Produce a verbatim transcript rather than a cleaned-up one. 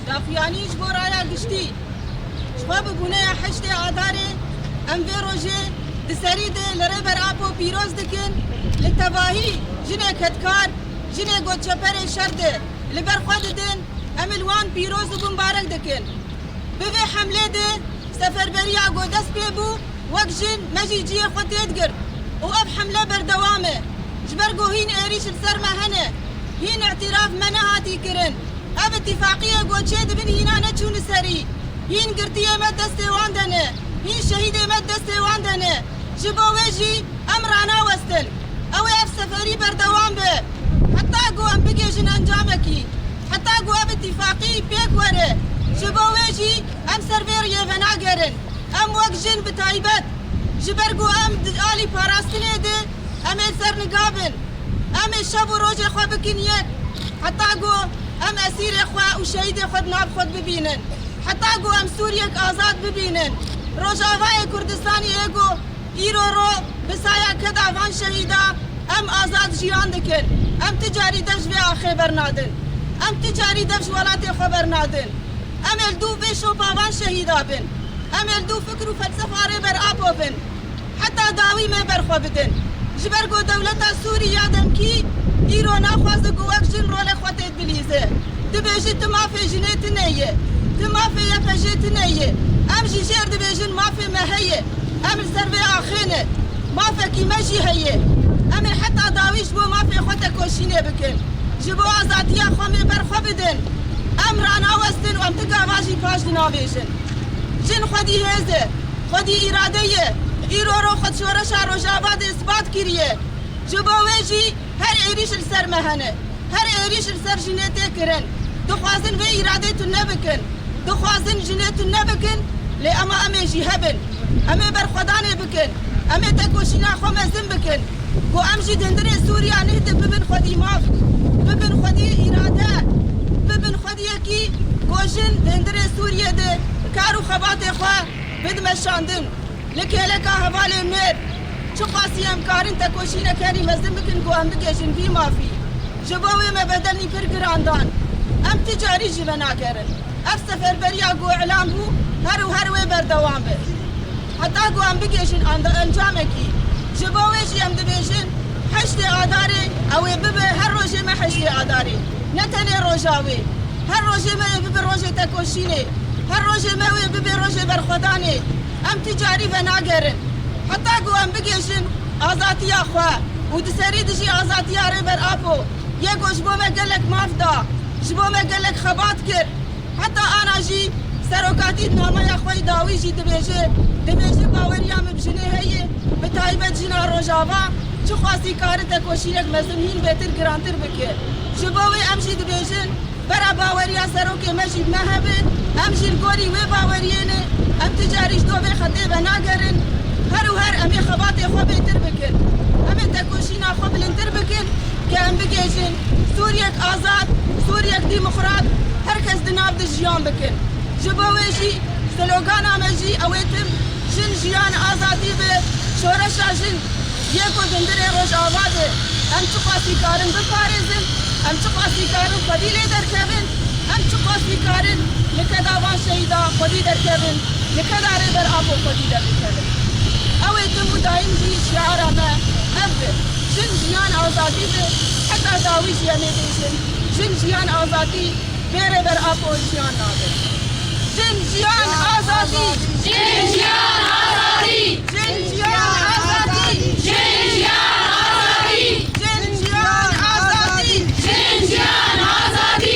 Daxuyanî ji bo raya giştî. Ji xwe bi bûneya heştê Adarê em vê rojê di serî de li Rêber Apo pîroz dikin. Li tevahî jinê kedkar, jinê ku çeperê şer de li ber xwe didin, em li wan pîroz û bimbarek dikin. Bi vê hemlê de seferberiya ku dest pê bû, wek jin me jî cihê xwe têdigirt û ev hemle berdewam e. Ji ber ku hîn êrîş li ser me hene, hîn îtîraf me nehatî kirin. Ev îtîfaqiyê ku çêdibin hîna neçûne serî. Hîn girtiyê me destê wan de ne. Hîn şehîdê me destê wan de ne. Ji bo wê jî em ranawestin. Ew ê ev seferî berdewam be. Heta ku em bigihîjin encamekî. Heta ku ev îtîfaqî pêk were. Ji bo wê jî em ser vê riyê venagerin. Em wek jin bi taybet, ji ber ku em di alî parastinê de, em ê ser niga bin. Em ê şev û rojê xwe bikin yek. Heta ku em esîrê xwe û şehîdê xwe di nav xwe de bibînin. Heta ku em Sûriyek azad bibînin. Rojavayê Kurdistanê yê ku îro ro bi saya keda van şehîda em azad jiyan dikin. Em ti carî dev ji vê axê bernadin. Em ti carî dev ji welatê xwe bernadin. Em ê li dû vê şopa van şehîda bin. Em ê li dû fikir û felsefa Rêber Apo bin. Heta dawî me berxwe bidin. Ji ber ku dewleta Sûrî ya demkî îro naxwaze ku wek jin rolê xwe têbilîze. Dibêje tu mafê jinê tune ye. Tu mafê Y P J tune ye. Em jî jêr dibêjin mafê me heye. Em li ser vê axê ne. Mafekî me jî heye. Em ê heta dawî ji bo mafê xwe tekoşînê bikin. Ji bo azadiya xwe mê berxwe bidin. Em ranawestin û em ti gava jî paş dinavêjin. Jin xwedî hêz e, xwedî îrade ye. Îro ro xwe şoreşa Rojava de ispat kiriye. Ji bo wê jî her êrîş li ser me hene. Her êrîş li ser jinê tê kirin. Dixwazin vê îradê tune bikin. Dixwazin jinê tune bikin, lê ema em ê jî hebin. Em ê berxwedanê bikin. Em ê tekoşîna xwe mezin bikin. Ku em jî di hundirê Sûriya neh de bibin xwedî maf, bibin xwedî îrade, bibin xwediyekî ku jin di hundirê Sûriyê de kar û xebatê xwe bidin meşandin. Li kêleka hevalê mêr, çiqasî em karin tekoşînek herî mezin bikin ku em bigihîjin vî mafî. Ji bo wê me bedelî pir giran dan. Em ti carî jî venagerin. Ev seferberiya ku îlan bû, her û her wê berdewam be. Heta ku em bigihîjin anda encamekî. Ji bo wê jî em dibêjin, heştê Adarê, ew ê bibe her rojê me heştê Adarê. Ne tenê roja wê. Her rojê me ê bibe rojê tekoşînê. Her rojê me wê bibe rojê berxwedanê. Em ti carî venagerin. Heta ku em bigihîjin azadiya xwe û di serî de jî azadiya Rêber Apo, yê ku ji bo me gelek maf da, ji bo me gelek xebat kir. Heta ana jî serokatî di nameya xwe yî dawî jî dibêje, dibêje baweriya min bi jinê heye, bi taybet jina Rojava, çiqasî karin tekoşînek mezin hîn bêtir girantir bike. Ji bo wê em jî dibêjin, bera baweriya serokê me jî bi me hebe, em jî li gorî wê baweriyê ne, em ti carî ji do vê xetê venagerin. Her û her em ê xebatê xwe bêtir bikin. Em ê tekoşîna xwe bilindtir bikin, ke em bigihîjin Sûriyek azad, Sûriyek demokrat, her kes di nav de jiyan bikin. Ji bo wê jî slogana me jî ew ê tim, jin, jiyan, azadî be, şoreşa jin. Yê ku di hundirê Rojava de em çiqasî karin biparêzin, em çiqasî karin xwedî lê derkevin, em çiqasî karin li keda van şehîda xwedî derkevin, li keda Rêber Apo xwedî derkevin. Ew ê tim û daîm jî şiara me ev be. Jin, jiyan, azadî be, heta dawî jî em ê bêjin, jin, jiyan, azadî, bê Rêber Apo jiyan nabe. Jin, jiyan,